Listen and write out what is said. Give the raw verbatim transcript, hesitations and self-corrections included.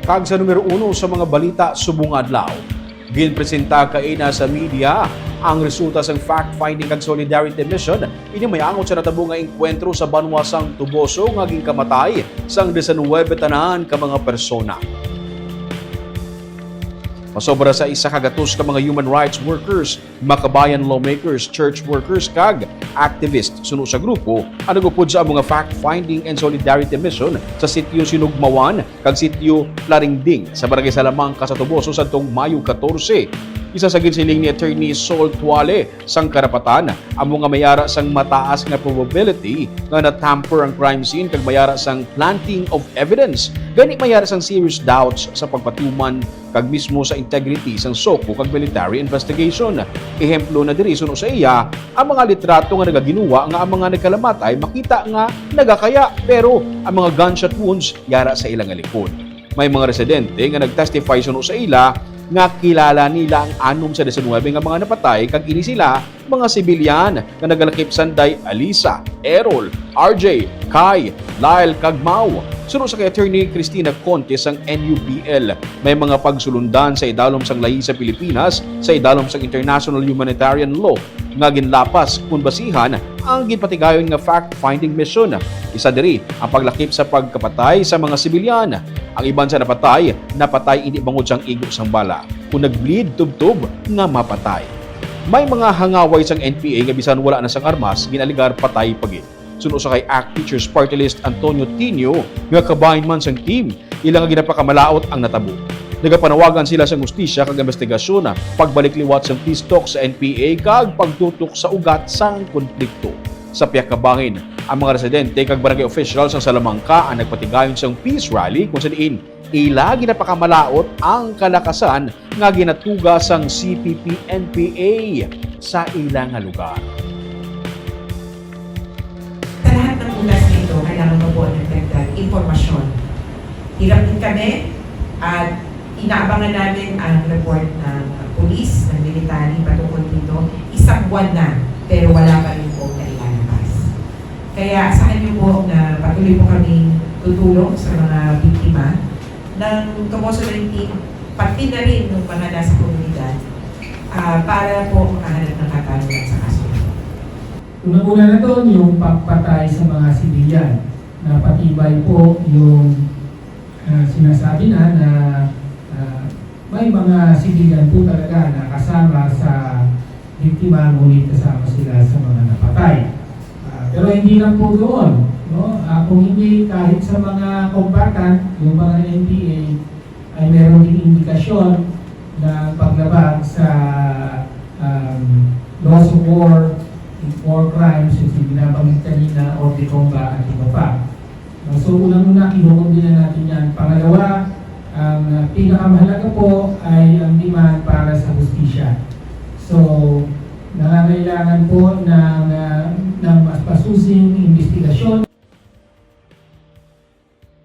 Kag sa numero uno sa mga balita subong adlaw, ginpresenta kaina sa media ang resulta sang fact-finding kag solidarity mission. Ini may angot sa natabo nga engkwentro sa banwa sang Toboso nga ginkamatay sang diecinuebe tanan ka mga persona. Masobra sa isa ka gatos ka mga human rights workers, makabayan lawmakers, church workers, kag activists suno sa grupo ang nag-upod sa amo nga fact-finding and solidarity mission sa sitio Sinugmawan kag sitio Laringding sa Barangay Salamanca sa Toboso sadtong Mayo catorce. Isa sa ginsiling ni Attorney Sol Tuale sang karapatan amo nga may ara sang mataas nga probability nga na-tamper ang crime scene kag may ara sang planting of evidence, gani may ara sang serious doubts sa pagpatuman kag mismo sa integrity sang SOCO kag military investigation. Ehemplo na diri suno sa iya ang mga litrato nga nagaginuwa nga ang mga nagkalamatay makita nga nagakaya, pero ang mga gunshot wounds yara sa ila nga likod. May mga residente nga nag-testify suno sa ila nga kilala nila ang anom sa diecinuebe nga mga napatay, kag ini sila mga sibilyan nga nagalakip sanday Alisa, Errol, R J, Kai, Lyle, kag Mau. Suno sa kay Attorney Cristina Conte sang N U P L, may mga pagsulundan sa idalom sang layi sa Pilipinas, sa idalom sang international humanitarian law nga ginlapas kon basihan ang ginpatigayon nga fact-finding mission. Isa diri ang paglakip sa pagkapatay sa mga sibilyan. Ang iban sa napatay, napatay ini bangod sang igo sang bala, kon nag-bleed tubtob nga mapatay. May mga hangaway sang N P A nga bisan wala na sang armas, gin-alegar patay pa gid. Suno sa kay ACT Teachers Party List Antonio Tinio, nga kabahin man sang team, ila nga ginapakamalaut ang natabo. Nagapanawagan sila sang hustisya kag investigasyon, pagbalik liwat sang peace talk sa N P A kag pagtutok sa ugat sang konflikto. Sa pihak kabahin, ang mga residente kag barangay official sang Salamanca ang nagpatigayon sang peace rally, kung sa diin ila ginapakamalaut ang kalakasan nga ginatuga sang C P P N P A sa ila nga lugar. Sa lahat ng butas na ito, kailangan pa po ng dagdag impormasyon. Hirap din kami at inaabangan namin ang report ng pulis, ng military patungkol dito. Isang buwan na, pero wala pa rin po nailalabas. Kaya asahan niyo po na patuloy po kaming tutulong sa mga biktima ng Toboso nineteen, pati na rin ng mga nasa komunidad, ah, para po makahanap ng katarungan sa kaso. Unang-una na doon yung pagpatay sa mga sibilyan. Napatibay po yung ah, sinasabi na na ah, may mga sibilyan po talaga na kasama sa biktima, ngunit kasama sila sa mga napatay. Ah, pero hindi lang po doon, no? Ah, kung hindi, kahit sa mga combatant, yung mga N P A, ay meron ding indikasyon ng paglabag sa um, laws of war, war crimes, yung binabanggit kanina, or de combat at iba pa. Uh, so, unang-una, kinukumbina natin yan. Pangalawa, ang uh, pinakamahalaga po ay ang demand para sa hustisya. So, nangangailangan po ng, uh, ng mas masusing